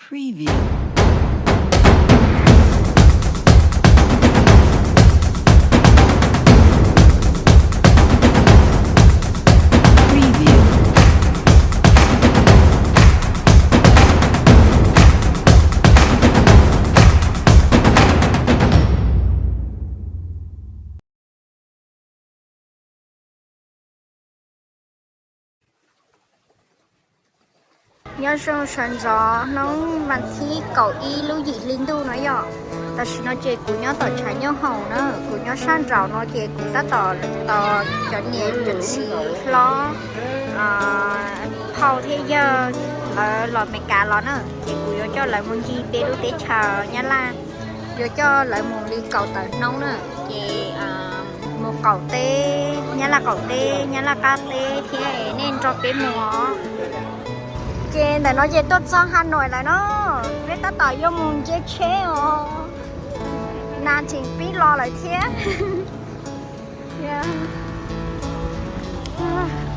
Preview. Preview. Nyob zoo sawv ntxov hnub vas thib kaum ib lub yim hli ntuj no yom. Tam sim no ces kuv nyob tom tshav nyob hoom na, kuv nyob sab nraum no ces kuv tab tom tos cov niam cov txiv hlob, phauj thiab yawg lawv los Meskas los na, ces kuv yuav coj lawv mus ncig peb lub teb chaws Nyab Laj, yuav coj lawv mus li kaum tawm hnub na, ces mus qaum teb, Nyab Laj qaum teb, Nyab Laj qab teb thiab, nej nrog peb mus os. Ces ntawm no ces tuaj txog Hà Nội lawm no, peb tab tom yuav mus nce tsheb os, nas tseem pib los lawm thiab.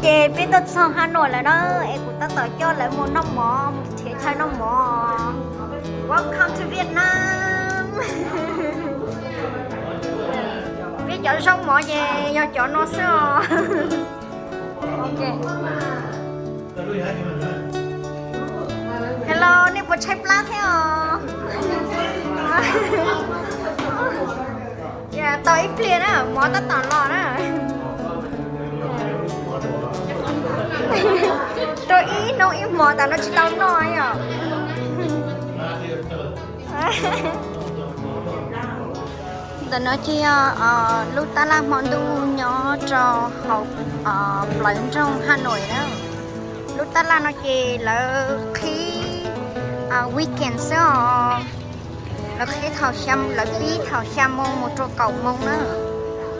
Ces peb tuaj txog Hà Nội lawm na, es kuv tab tom coj lawv mus noj mov, mus nrhiav chaw noj mov. Welcome to Vietnam. Peb cov zaub mov ces yog cov no xwb os. Hello, nej puas tshaib plab thiab os? Tau ib pliag na, mov tab tom los na. Tau ib hnub ib hmos tas no tsis tau noj yom. Ntawm no ces yog lub tab laj hmo ntuj nyob rau hauv plawv nroog Hà Nội na. Lub tab laj no ces lawv qhib weekend xwb os. Lawv qhib thaum, lawv pib thaum xya moo mus rau kaum moo na.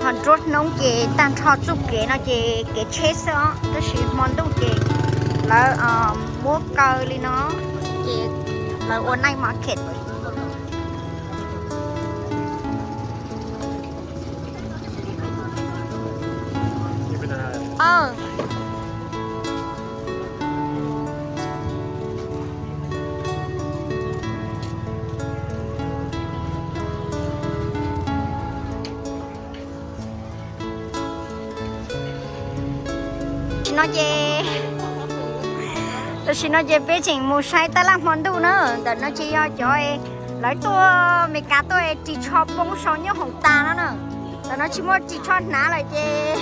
Ho nruab hnub ces tag nrho txuj kev no ces kev tsheb xwb os, tab sis hmo ntuj ces lawv muab kaw li no, ces lawv ua night market. Tam sim no ces, tam sim no ces peb tseem mus saib tab laj hmo ntuj na. Ntawm no ces yog cov lawv tuaj Meskas tuaj ris tsho poob saum nyob hoom tas no na. Ntawm no tsis muaj ris tsho hnav lawm ces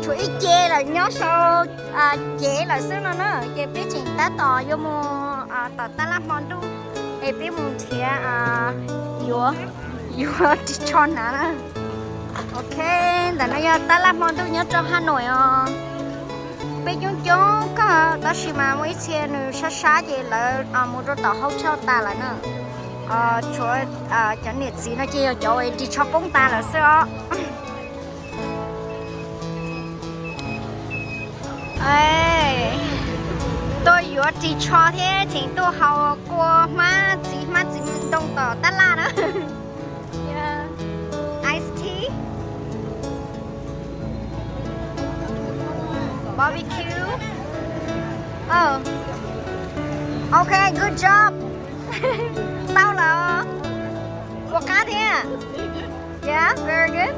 tshuav ib ce lawm nyob saum cev lawm xwb no na. Ces peb tseem tab tom yuav mus tom tab laj hmo ntuj es peb mus nrhiav yuav, yuav ris tsho hnav na. Ok, ntawm no yog tab laj hmo ntuj nyob rau Hà Nội os. Peb coob coob kawg tab sis mas muaj ib txhia nws sab sab ces lawv mus rau tom hotel tas lawm na. Tshuav cov niam txiv no ces yog cov ris tsho poob tas lawm xwb os. Tuaj yuav ris tsho thiab tseem tuaj haus kua hmab txiv, hmab txiv ntoo tom tab laj na. Ice tea. Barbecue. Oh. Ok, good job. Tau lawm. Puas qab thiab? Yeah, very good.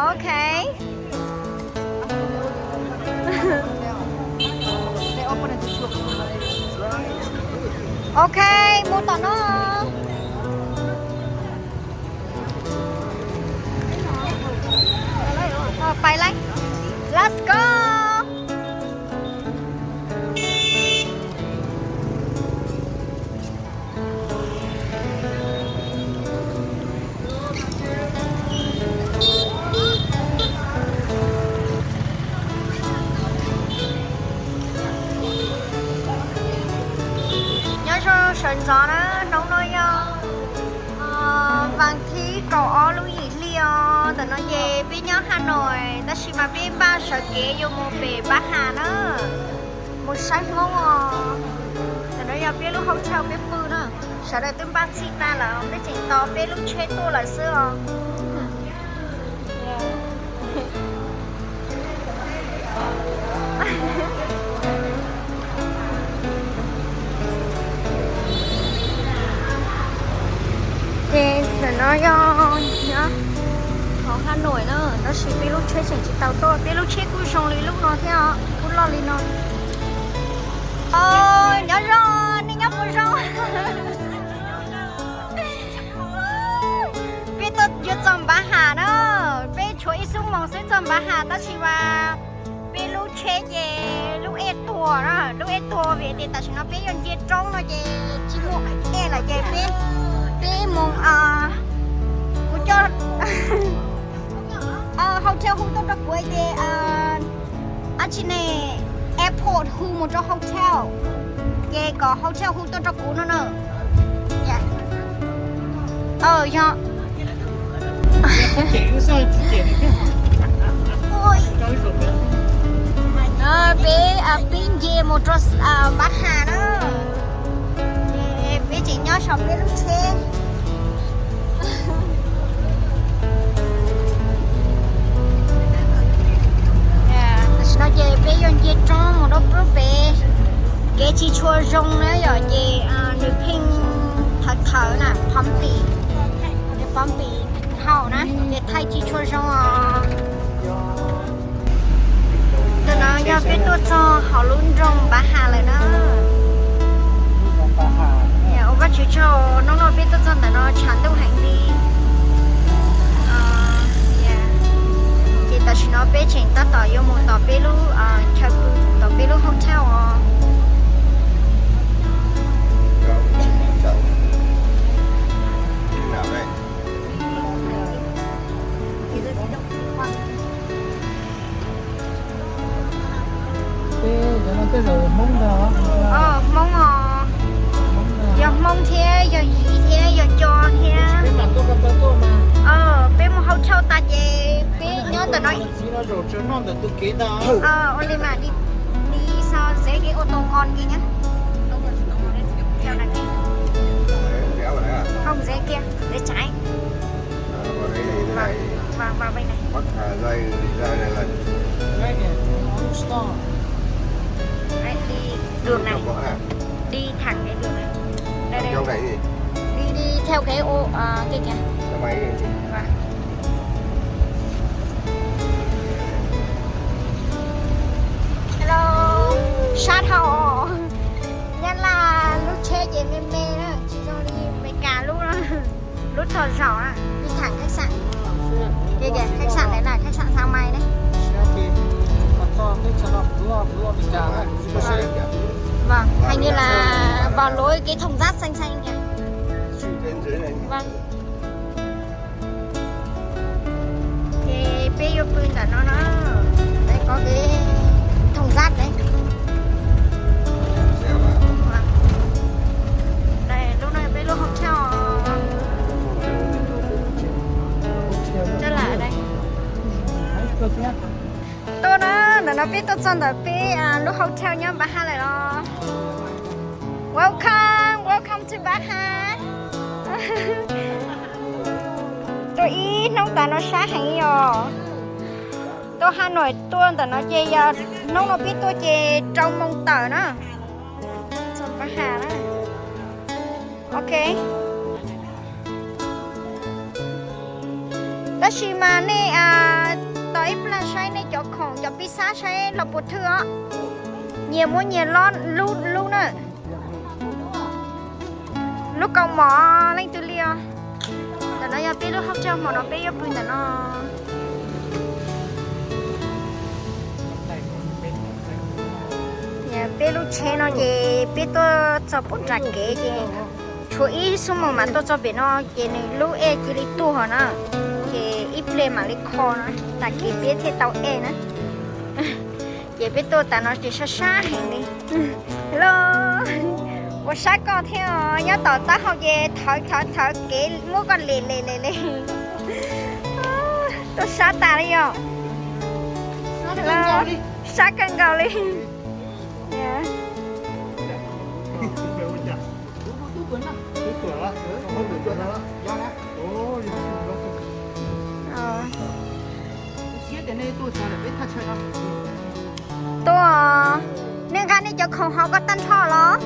Ok. Ok, mus tom no. Pais lawm. Let's go. Nyob zoo sawv ntxov na, hnub no yog vas thib kaum ob lub yim hli os. Ntawm no ces peb nyob Hà Nội tab sis mas peb npaj sawv kev yuav mus pem Pab Has na, mus saib Hmoob os. Ntawm no yog peb lub hotel peb pw na, sawv daws twb npaj txhij tas lawm, peb tseem tos peb lub tsheb tuaj lawm xwb os. Yog nyob hauv Hà Nội na, tab sis peb lub tsheb tseem tsis tau tuaj, peb lub tsheb kuj zoo li lub no thiab os, kuj loj li no. Nyob zoo, nej nyob puas zoo? Peb tuaj yuav txog Npav Has na, peb tshuav ib xuab moos xwb txog Npav Has tab sis mas peb lub tsheb ces lub ej tuag na, lub ej tuag vim tias tam sim no peb yuav nce roob no ces tsis muaj ej lawm ces peb, peb mus, kuv coj hotel hu tuaj rau kuv ces, ab tsi ne, airport hu mus rau hotel, ces kom hotel hu tuaj rau kuv no na. Yog peb, peb nce mus rau Npav Has na, peb tseem nyob saum peb lub tsheb. Tam sim no ces peb yuav nce roob mus rau pub pem, kev tsis tshua zoo na yom, ces nws pheej thawv thawv na, phom pim, phom pim hau na, ces thaij tsis tshua zoo os. Ntawm no yog peb tuaj txog hauv lub nroog Npav Has lawm na. Ua Vajtswv tsaug, hnub no peb tuaj txog ntawm no tshav ntuj heev li. Ces tam sim no peb tseem tab tom yuav mus tom peb lub chaw pw, tom peb lub hotel os. Hmoob os, yog Hmoob thiab yog Yiv thiab yog Co thiab. Peb mus hotel tas ces peb nyob ntawm no. Ua li mas đi, đi sau giấy cái ô tô con kia nhé. Không, giấy kia, giấy trái. Vào, vào bên này. Đấy, đi đường này. Đi thẳng cái đường này. Đây, đây. Đi, đi theo cái ô, à, kia kìa. Vâng. Hello, sab dhau. Nyab Laj lub tsheb ces me me na, tsis zoo li Amelikas lub na. Lub thom zaum na, đi thẳng khách sạn. Kìa kìa, khách sạn đấy là khách sạn Sao Mai đấy. Vâng, hình như là vào lối cái thùng rác xanh xanh kìa. Vâng. Ces peb yuav pw ntawm no na. Đây có cái thùng rác đấy. Đây, lub no peb lub hotel. Chắc là ở đây. Tuaj na, ntawm no peb tuaj txog ntawm peb lub hotel nyob Npab Haj lawm los. Welcome, welcome to Npab Haj. Tuaj ib hnub tas no sab heev os. Tuaj Haj Nuam tuaj ntawm no ces yog hnub no peb tuaj ces rau moos tawm na. Npab Haj na. Ok. Tab sis mas nej tos ib plag saib nej cov khoom cov pib xab saib los puas thwj os. Nyias muab nyias lub lub na. Lub kaus mom leej twg li os. Ntawm no yog peb lub hotel hmo no peb yuav pw ntawm no. Peb lub tsheb no ces peb tuaj txog puag nram kev ces tshuav ib xuab moos mas tuaj txog pem no ces nws lub ej cia li tuag na. Ces ib pliag mam li kho na, tag kis peb thiaj tau ej na. Ces peb tuaj tas no ces sab sab heev li. Hello, ua sab koj thiab os, nyob tom taub hau ces thawv thawv thawv kev muab koj lem lem lem lem. Tuaj sab tas li yom. Sab kawg nkaus li. Tuaj, nej nqa nej cov khoom hauv ko tag nrho los?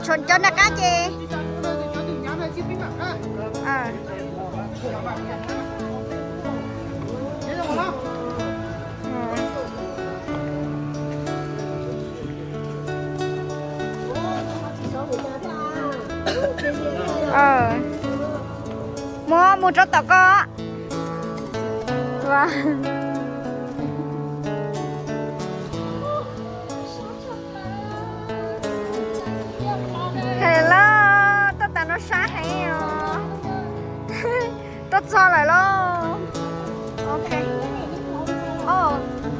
Tshuav cov nram qab ces. Muab mus rau tom ko. Hello, tuaj tas no sab heev os. Tuaj txog lawm lauj. Ok.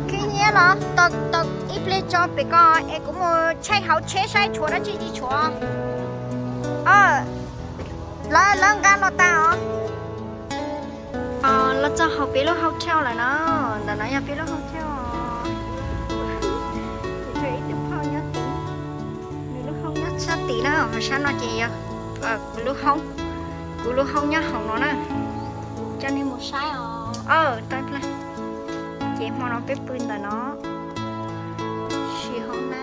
Khib nyiab los tau ib pliag tso pem ko es kuv mus check hauv tsheb saib tshuav dab tsi tsis tshuav. Lawv nqa los tas os. Los txog hauv peb lub hotel lawm no. Ntawm no yog peb lub hotel os. Ib tug phauj nyob tid, nws lub hoob nyob sab tid na, ho sab no ces yog kuv lub hoob, kuv lub hoob nyob hauv no na. Coj nej mus saib os. Ces hmo no peb pw ntawm no. Siv hoob na.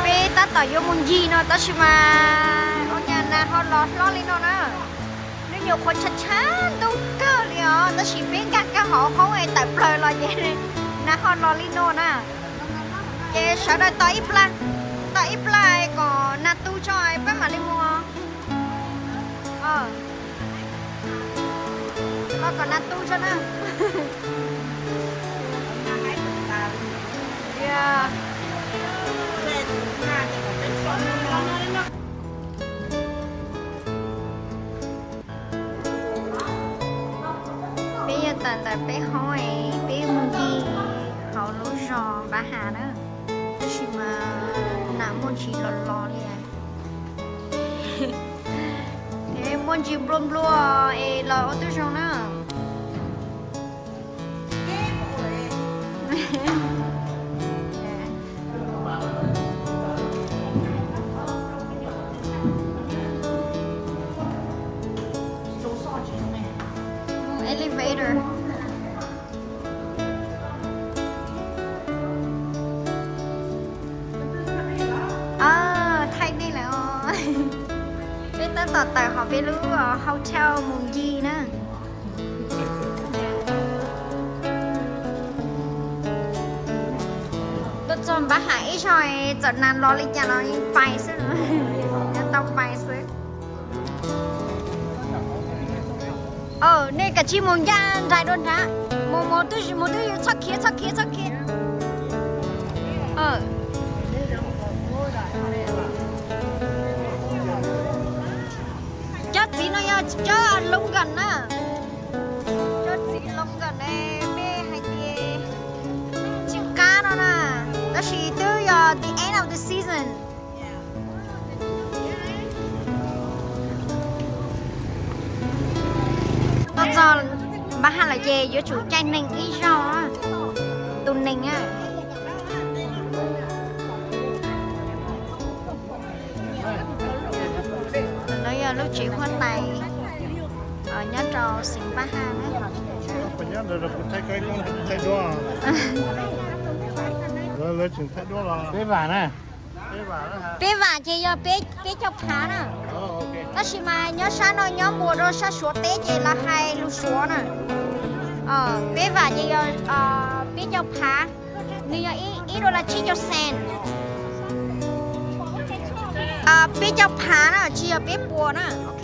Peb tab tom yuav mus ncig no tab sis mas ua cas nas ho los hlob li no na. Nws nyuam qhuav tshav tshav ntuj kawg li os tab sis peb nkag kawg hauv hoob es tawm plaws los ces nas ho los li no na. Ces sawv daws tos ib plag, tos ib plag kom nas tu tso peb mam li mus. Tos kom nas tu tso na. Peb yuav tawm ntawm peb hoob es peb mus ncig hauv lub zos Npab Has na, tab sis mas nas muaj ntsis los los li. Muaj ntsis nplua nplua es los ua tib zoo na. Elevator. Thaij nej lawm os. Peb tab tom tawm hauv peb lub hotel mus ncig na. Tuaj txog Npab Has ib zaug txawm nas los li cas los yeej pais xwb, yeej tau pais xwb. Nej kav tsij mus ncaj nraim dua nrad, mus mus twj ywm, mus twj ywm, txhob khiav txhob khiav txhob khiav. Cov txiv no yog cov Logan na. Cov txiv Logan ne, mej hais tias tsis qab no na, tab sis twb yog the end of the season. Tuaj txog Npab Has lawm ces yuav tsum caij nees ib zaug, tus nees. No yog lub tsev huab tais nyob rau xeev Npab Has na. Peb vam na. Peb vam ces yog peb caug phav na. Tab sis mas nyob sab no nyob npuas rau sab Suav teb ces lawv hais lus Suav na. Peb vam ces yog peb caug phav, nws yog ib dollar tsib caug cent. Peb caug phav na, tsis yog peb puas na, ok.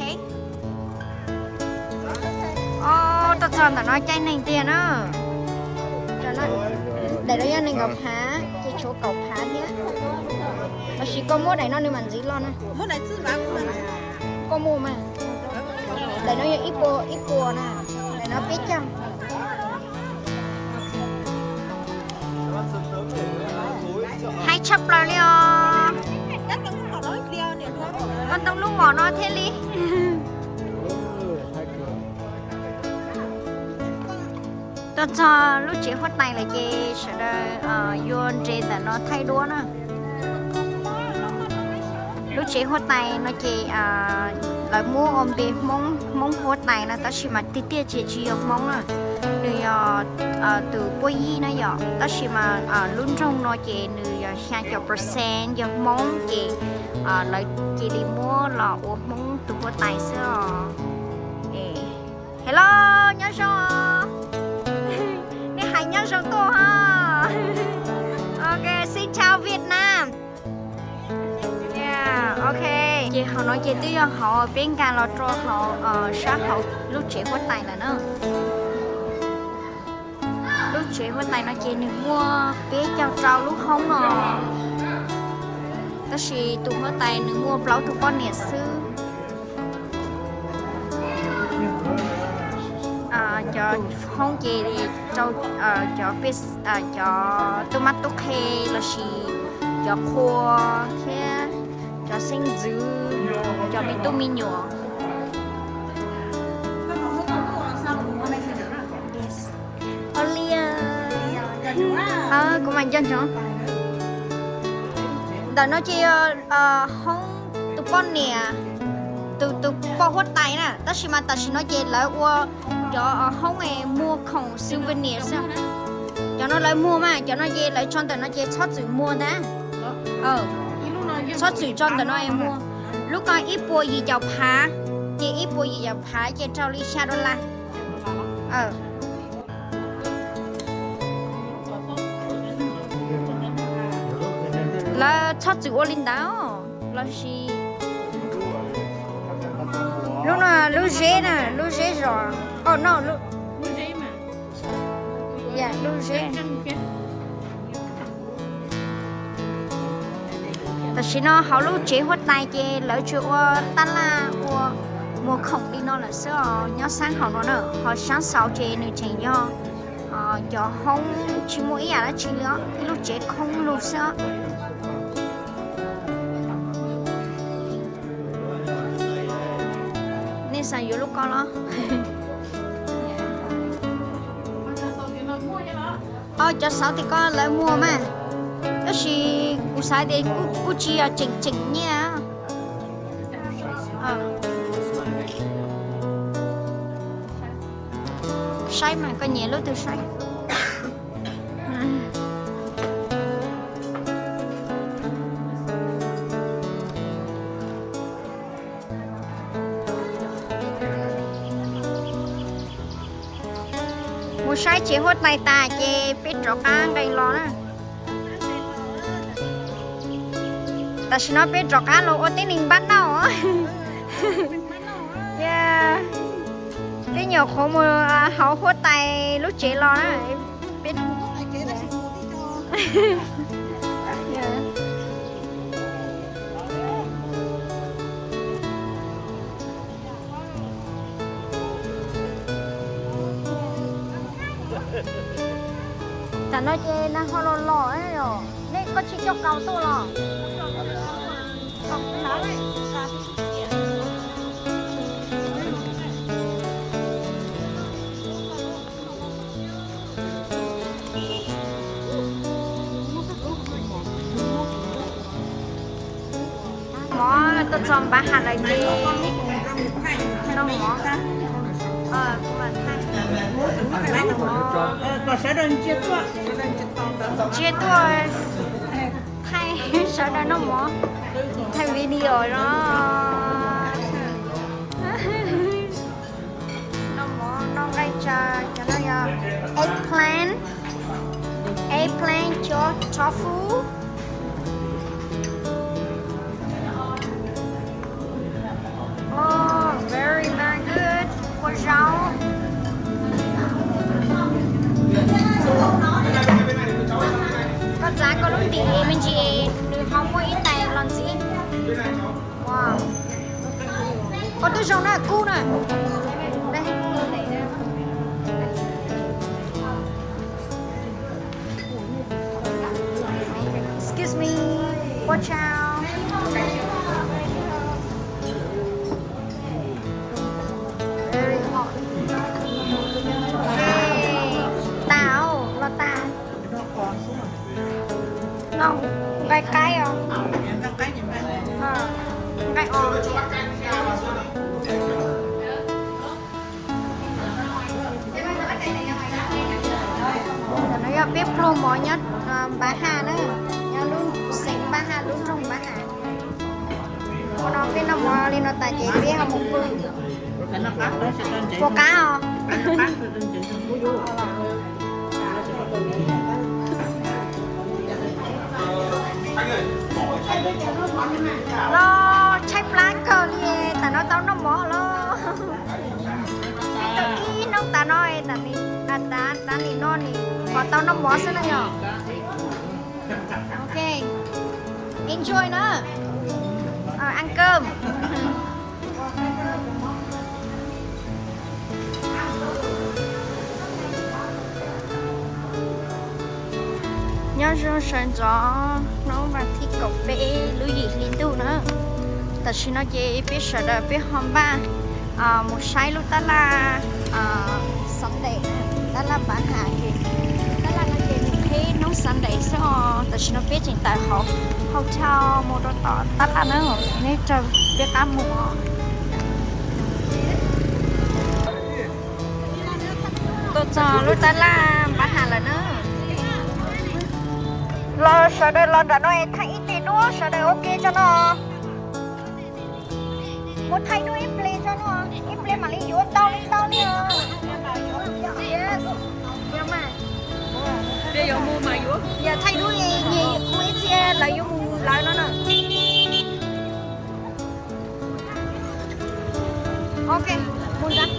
Tuaj txog ntawm no caij neeg tiag na. Daim no yog nees nkaum phav, ces tshuav kaum phav thiab. Tab sis koj muab daim no nws mam ntxiv los na. Koj muab mas. Daim no yog ib puas, ib puas na. Daim no peb caug. Haib tshaj plaws li os. Koj ntoo lub mom no thiaj li. Tuaj txog lub tsev huab tais lawm ces sawv daws yuav nres ntawm no thaij duab na. Lub tsev huab tais no ces lawv muab ua npe Hmoob, Hmoob huab tais no tab sis mas tiag tiag ces tsis yog Hmoob na. Nws yog tus puab yij na yom, tab sis mas lub nroog no ces nws yog xya caum percent yog Hmoob ces lawv cia li muab los ua Hmoob tus huab tais xwb os. Hello, nyob zoo. Nej hais nyob zoo tuaj ha. Ok, xin chào Việt Nam. Yeah, ok. Ces hauv no ces twb yog hauv, peb nkag los rau hauv, sab hauv lub tsev huab tais lawm na. Lub tsev huab tais no ces nws muaj peb caug rau lub hoob no, tab sis tus huab tais nws muaj plaub tug poj niam xwb. Cov hoob ces rau cov, cov tub mab tub qhe lossis cov qhua thiab cov xeeb ntxwv, cov me tub me nyuam. Ua li, kuv mam nco ntsoov. Ntawm no ces yog hoob tus poj niam, tus, tus poj huab tais na, tab sis mas tam sim no ces lawv ua cov hoob es muag khoom souvenir xwb. Cov no lawv muag mas, cov no ces lawv tso ntawm no ces txhob txwm muag ntag. Txhob txwm tso ntawm no es muag. Lub ko ib puas yim caum phav, ces ib puas yim caum phav ces rau li xya dollar. Lawv txhob txwm ua li ntawd lossis lub no lub zeb na, lub zeb zos, o no, lub zeb. Tam sim no hauv lub tsev huab tais ces lawv tsuas ua tab laj ua muag khoom li no lawm xwb os, nyob sab hauv no na. Ho sab saud ces nws tseem yog cov hoob tsis muaj ib yam dab tsi li, ib lub tsev khoob lug xwb. Nej xav yuav lub ko los? O, cov xauv tim ko lawv muag mas, tab sis kuv xav tias kuj tsis yog tseem tseem nyiaj. Saib mas koj nyiam lub twg saib. Mus saib tsev huab tais tas ces peb rov qab nqes los na. Tam sim no peb rov qab los ua tib neeg npab nauj. Peb nyuam qhuav mus hauv huab tais lub tsev los na. Tam no ces nag ho los los, nej koj tsis coj kaus tuaj los? Mov tuaj txog npav ham lawm ces noj mov. Ntsia tuaj, thaij sawv daws noj mov, thaij video no. Noj mov noj nqaij tsa, cov no yog eggplant, eggplant cov tofu. Oh, very, very good. Ua zaub. Koj txav koj lub ntim me ntsis, nws ho muaj ib tais los ntxiv. Wow. Ua twb zoo na, kub na. Excuse me. Watch out. Very hot. Hey, tau, los tau. No, nqaij qaib os. Nqaij os. Peb pluag mov nyob Npav Has na, nyob lub xeev Npav Has, lub nroog Npav Has. Ua no peb noj mov li no tas ces peb ho mus pw. Puas qab os? Los tshaib plab kawg li, tam no tau noj mov los. Ib hnub tas no, tav nim no nim qhov tau noj mov xwb na yom. Ok, enjoy na. Ăn cơm. Nyob zoo sawv ntxov hnub vas thib kaum peb lub yim hli ntuj na. Tam sim no ces peb sawv daws peb ho npaj mus saib lub tab laj Sunday, tab laj Npav Has ces tab laj no ces nws qhib hnub Sunday xwb os. Tam sim no peb tseem tawm hauv hotel mus rau tom tab laj na, nej raws peb qab mus. Tuaj txog lub tab laj Npav Has lawm na. Los sawv daws los nram no es thaij ib pliag duab, sawv daws ua ke tso no. Mus thaij duab ib pliag tso no, ib pliag mam li yuav tau li tau li os. Yog thaij duab nyias mus ib txhia lawv yuav mus lawv no na. Ok, mus nrad.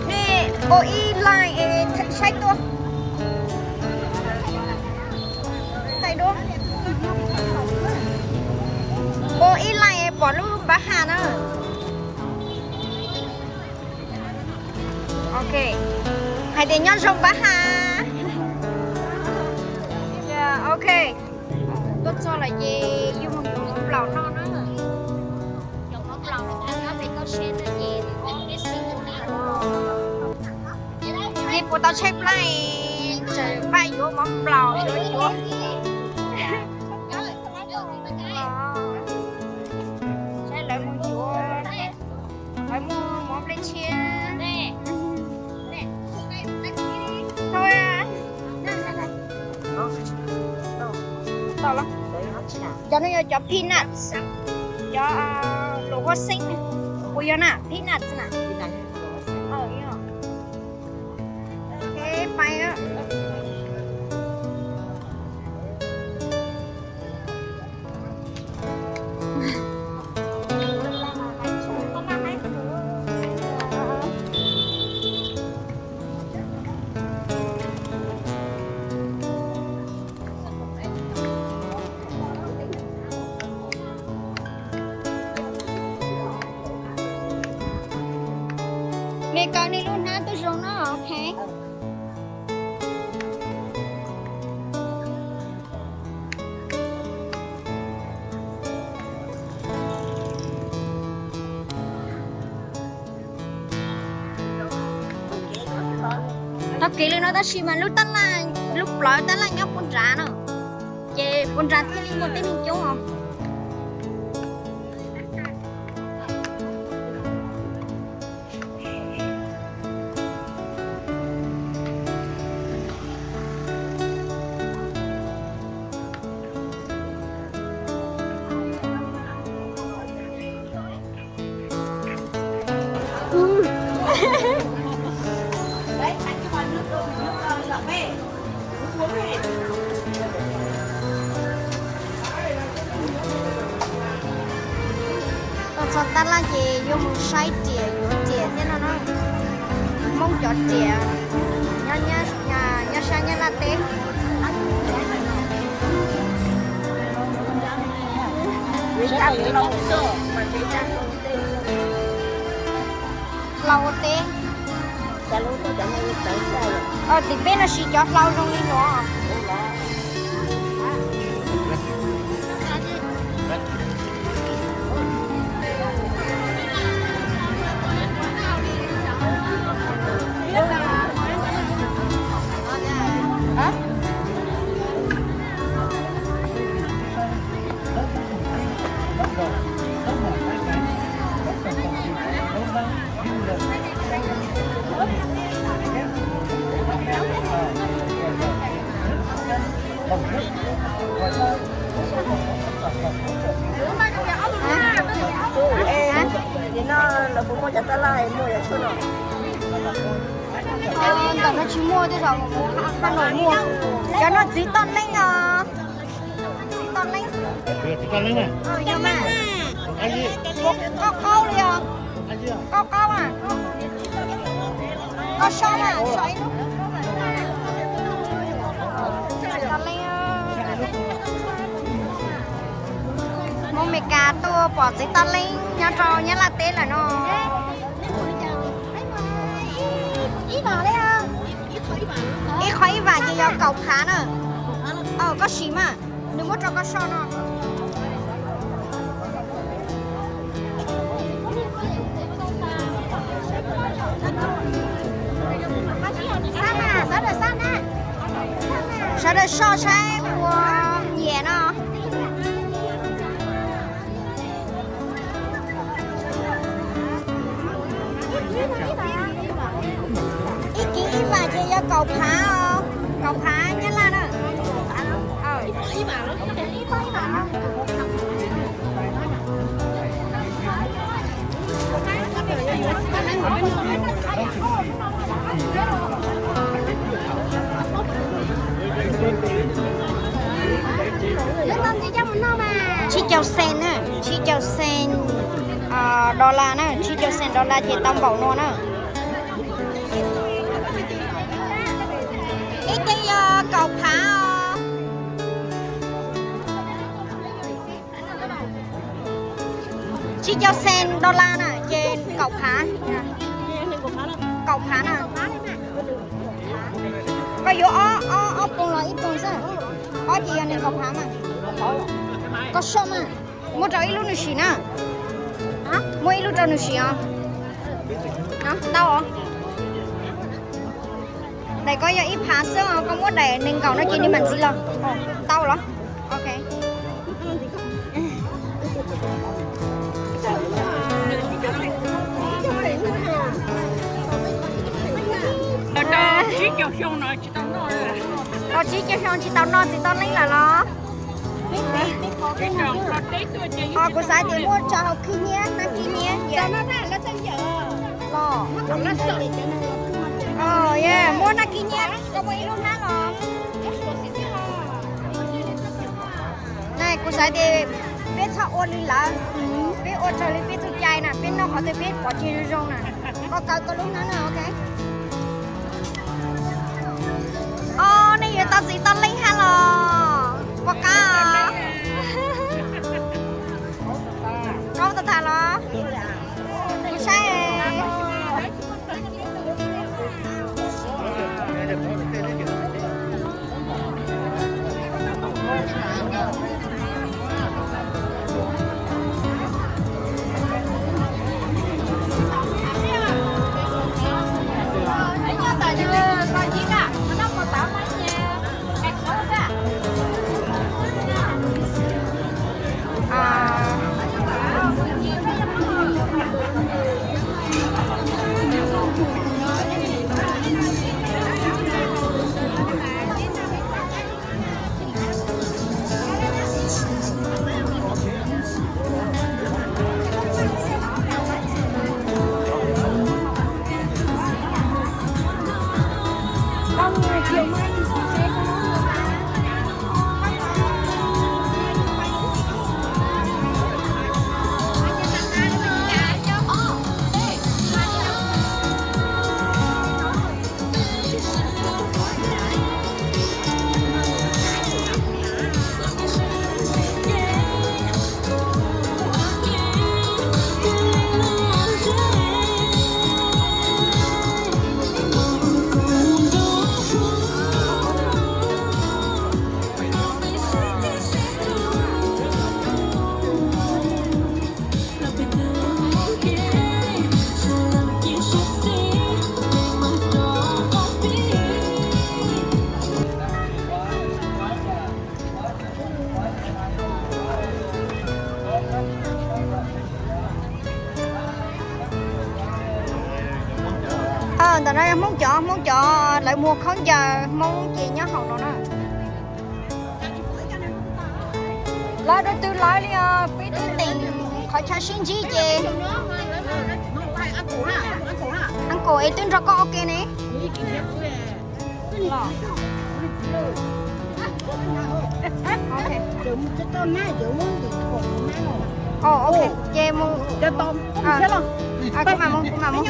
Nej ua ib line es saib tuaj. Thaij duab. Ua ib line es pom lub Npav Has na. Ok. Hais tias nyob zoo Npav Has. Ok. Tuaj txog lawm ces yus mus yuav mov nplaum noj na. Yuav mov nplaum noj pem toj siab no ces peb xeem mus na. Ces puas tau tshaib plab, tseem npaj yuav mov nplaum yuav yuav. Saib lawv mus yuav, lawv mus mov nplej tshiab. Tau los. Cov no yog cov peanuts, cov luam huab xeeb. Puas yog na, peanuts na? Li kaw nej lub hnab tuaj zoo no, ok. Tau kev li no tab sis mas lub tab laj, lub plawv tab laj nyob puag nrad na, ces puag nrad thiaj li muaj tib neeg coob os. Txog tab laj ces yuav mus saib riam yuav riam thiab no na. Hmoob cov riam nyob sab Nyab Laj teb. Hlau ua teb. Tim peb no siv cov hlau zoo li no. Ntawm no tsis muaj, tej zaum Haj Num muaj. Cov no txiv toj neeb os. Txiv toj neeb. Txiv toj neeb. Yog mas. Qaub qaub li os. Qaub qaub a. Koj so mas, so ib lub. Txiv toj neeb. Hmoob Meskas tuaj pom txiv toj neeb nyob rau Nyab Laj teb lawm no. Ib qho ib vam ces yog kaum phav na. Koj sim mas, nws muab rau koj so no. Sawv daws so saib puas nyiam no. Ib kiv ib vam ces yog kaum phav os, kaum phav Nyab Laj na. Tsib caug cent na, tsib caug cent dollar na, tsib caug cent dollar ces tau npaum no na. Ib tee yog kaum phav os. Tsib caug cent dollar na ces kaum phav. Kaum phav na. Koj yuav ob, ob poos los ib poos xwb? Ob ces yog nees nkaum phav mas. Koj so mas. Muab rau ib lub nws sim na. Muab ib lub rau nws sim os. Tau os. Daim ko yog ib phav xwb os, koj muab daim nees nkaum no ces nws mam ntxiv los. Tau los. Ok. Tsib caug xyoo tsis tau noj txiv toj neeb lawm los? Kuv xav tias muaj tso hauv khib nyiab, nab khib nyiab los. Muaj nab khib nyiab, koj muaj ib lub hnab los. Kuv xav tias peb txhob ua li lawv, peb ua raws li peb txoj cai na, peb noj qhov twg peb pov tseg zoo zoo na. Koj kaw koj lub hnab na, ok. Os, nej yuav tau txiv toj neeb hab los? Puas qab? Qaub tag tag los? Kuv saib. Ntawm no yog Hmoob cov, Hmoob cov lawv muag khaub ncaws Hmoob ces nyob hauv no na. Lawv dua twg lawv li os, peb twb teem qhov chaw sib ntsib ces. Uncle es twb nrog koj ua ke ne. Ok, ces mus. Kuv mam mus, kuv mam mus.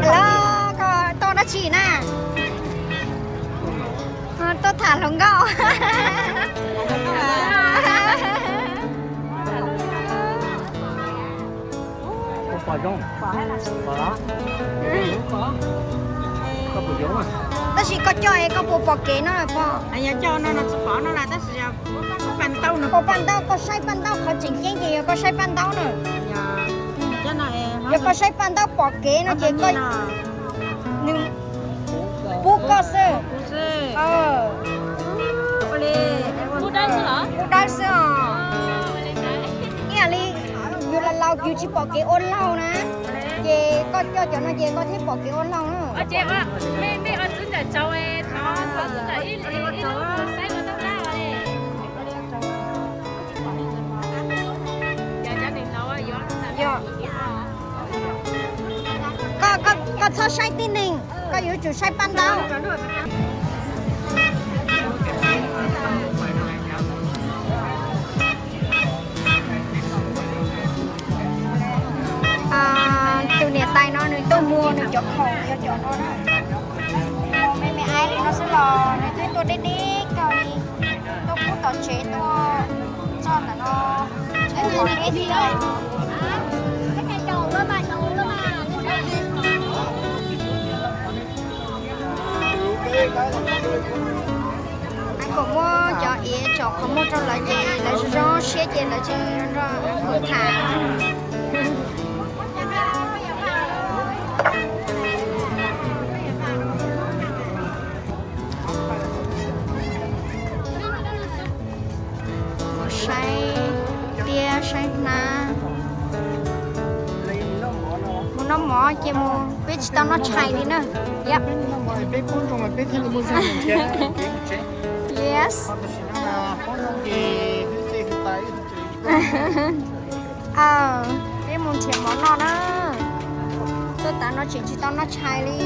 Hello, koj tuaj dab tsi na? Tuaj tham hluas nkauj. Tab sis koj coj es koj puas pom kev no pog? Paj ntaub, koj saib paj ntaub qhov tseem ceeb ces yog koj saib paj ntaub na. Yog koj saib paj ntaub pom kev no ces koj, nws pub koj xwb. Pub dawb xwb os. Ib yam li yus laus laus yus tsis pom kev ua laug na, ces koj coj cov no ces koj thiaj pom kev ua laug na. Koj txhob saib tib neeg, koj yuav tsum saib paj ntaub. Tus niam tais no nws tuaj muag nws cov khoom yog cov no na. Me me aib li no xwb los nws twb tuaj deb deb kawg li, tuaj pub tom tsev tuaj txog ntawm no. Kuv muab cov iav tsom qhov muag rau lawv ces lawv zoo zoo siab ces lawv tsis nrog kuv tham. Mus saib tiab saib hnab. Mus noj mov ces mus, peb tsis tau noj tshais li na. Yes. Peb mus nrhiav mov noj na. Tuaj tas no tseem tsis tau noj tshais li.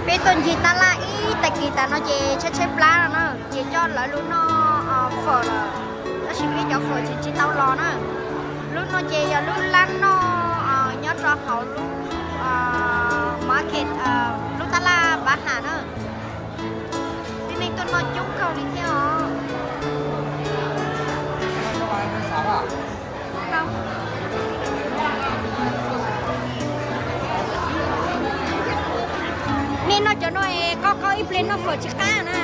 Peb tuaj ncig tab laj ib tag kis tas no ces tshaib tshaib plab no na, ces coj lawv lug noj fawm lawm, tab sis peb cov fawm tseem tsis tau los na. Lub no ces yog lub lab noj nyob rau hauv lub market, lub tab laj Pav Has na. Tib neeg tuaj noj coob kawg li thiab os. Nej noj cov no es koj koj ib pliag noj fawm tsis qab na.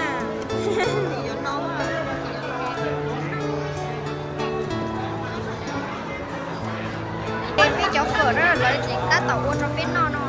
Peb cov fawm na lawv tab tom ua rau peb noj no.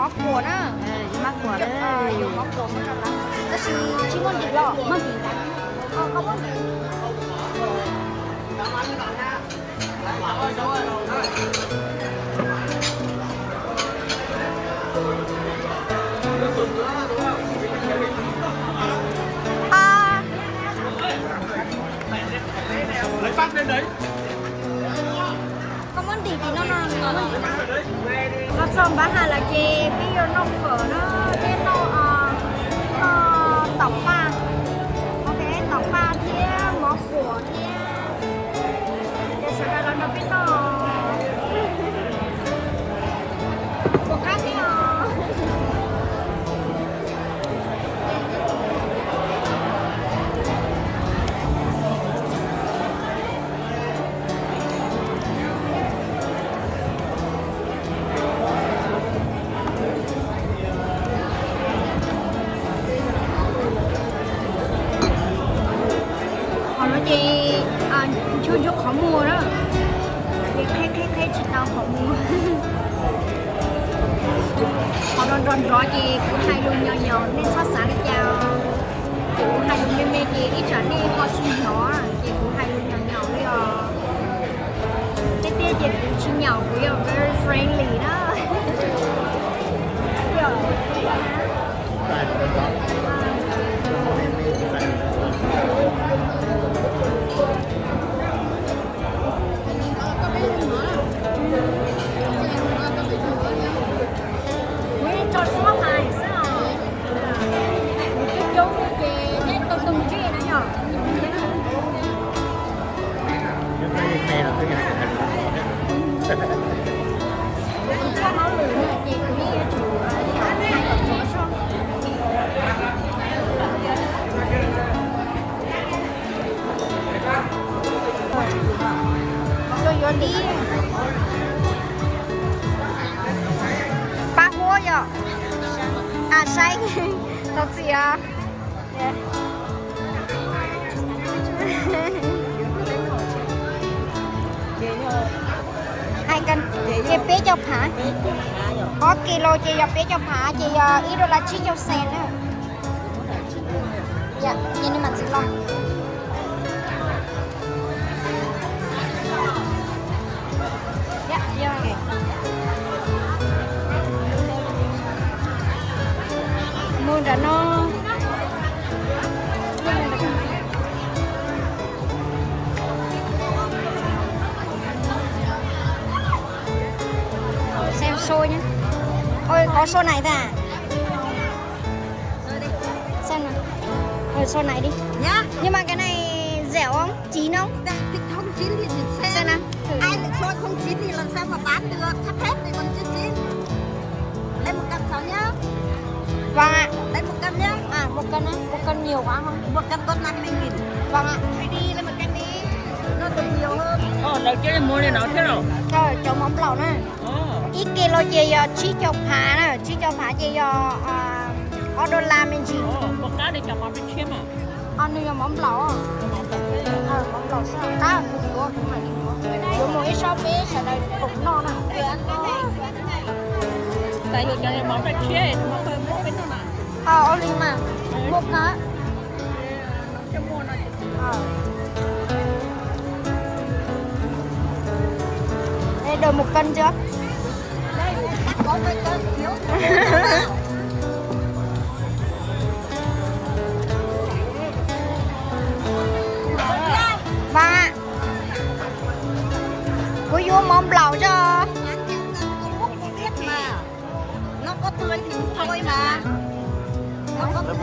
Mov kuam na. Mov kuam, yuav mov kuam muab rau lawv. Tab sis tsis muaj ntim los muaj ntim ntawd. Koj muab ntim. Koj muab ntim tim no no, koj muab ntim no. Los txog Npab Haj lawm ces peb yuav noj fawm na, thiab noj, noj taum paj, ok, taum paj thiab mov kuam thiab. Ces sawv daws los nrog peb noj. Puas qab thiab os. Qhov no ces ntshuj ntshuj qhov muag na, ces qheb qheb qheb tsis tau qhov muag. Qhov no nrov nrov ces kuv hais lus nyos nyos, nej txhob xav li cas. Ces kuv hais lus me me ces ib tsam nej ho tsis hnov, ces kuv hais lus nyos nyos li os. Tiag tiag ces kuv tsis nyaum, kuv yog very friendly na. Kuv tso suab hais xwb os. Kuv coob coob li ces neb tau tau ntsej na yom. Kuv txoj hauj lwm no ces kuv yeej yuav tsum hais kom txog zog. Tuaj yuav li pab huab yom. A, saib tau txiv os. Hais ces peb caug phav, ob kis lus ces yog peb caug phav ces yog ib dollar tsib caug xees na. Ces nws mam txwm los. Mus nram no. Xem xôi nhé. Ôi, có xôi này ta. Xem nào. Ôi, xôi này đi. Nhá. Nhưng mà cái này dẻo không? Chín không? Thịt không chín thì xem. Xem nào. Thử. Ai lại xôi không chín thì lần sau mà bán được. Sắp hết thì còn chưa chín. Lấy một cân sau nhá. Vâng ạ. Lấy một cân nhá. À, một cân á. Một cân nhiều quá không? Một cân có năm mươi nghìn. Vâng ạ. Đi đi, lấy một cân đi. Nó được nhiều hơn. Ồ, lawv cov muag li no thiab los? Rồi, chó móng lẩu na. Ib kis lus ces yog tsib caug phav na, tsib caug phav ces yog ob dollar me ntsis. Nws yog mov nplaum, mov nplaum xwb, qab kuv yuav, kuv mam li yuav. Yuav mus ib sab peb sawv daws koom noj na. Ua li mas, muaj qab. Ê, đòi một cân chưa? Ba, kuv yuav mov nplaum tso. Nó có tươi thì thôi mà. Nó có tươi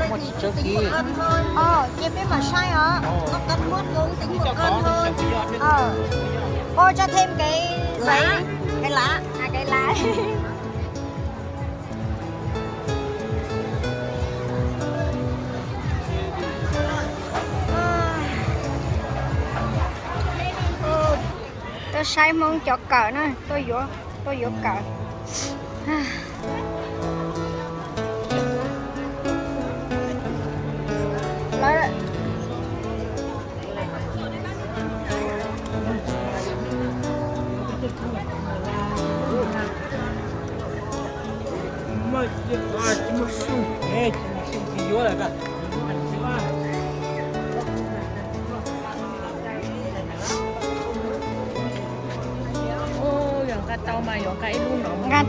thì một cân thôi. Ờ, chia peb mam saib os. Nó cân mướt cũng tính một cân thôi. Ờ. Cô cho thêm cái giấy. Lá. Cái lá. À, cái lá. Tuaj saib Hmoob cov kawm na, tuaj yuav, tuaj yuav kawm. Lawv Nqa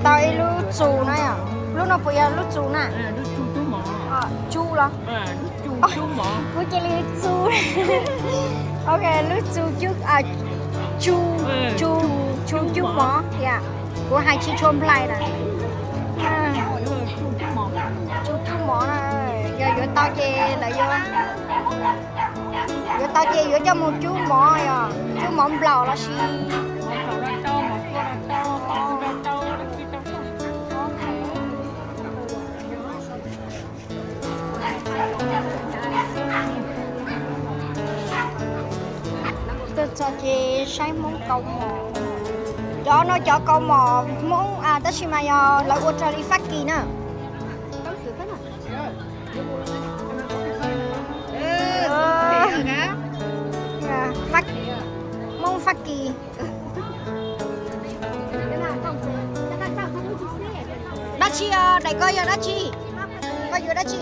tau ib lub txus na yom. Lub no puas yog lub txus na? Tsu los? Kuv cia li txus. Ok, lub txus cub, tsu, tsu, tsu cub mov thiab. Kuv hais tsis tshua nplaim na. Tsu cub mov na, yog yuav tau ces lawv yuav, yuav tau ces yuav coj mus cub mov, yog cub mov nplaum los sis Tuaj txog ces saib Hmoob kaus mom. Cov no cov kaus mom Hmoob tab sis mas yog lawv ua raws li Fab Kis na. Hmoob Fab Kis. Dab tsi os, daim ko yog dab tsi? Koj yuav dab tsi?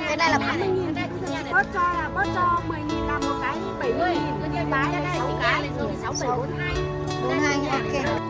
Cái này là mười nghìn, có cho là có cho mười nghìn là một cái, bảy mươi nghìn cái, sáu cái, sáu bảy bốn hai. Bốn hai, ok.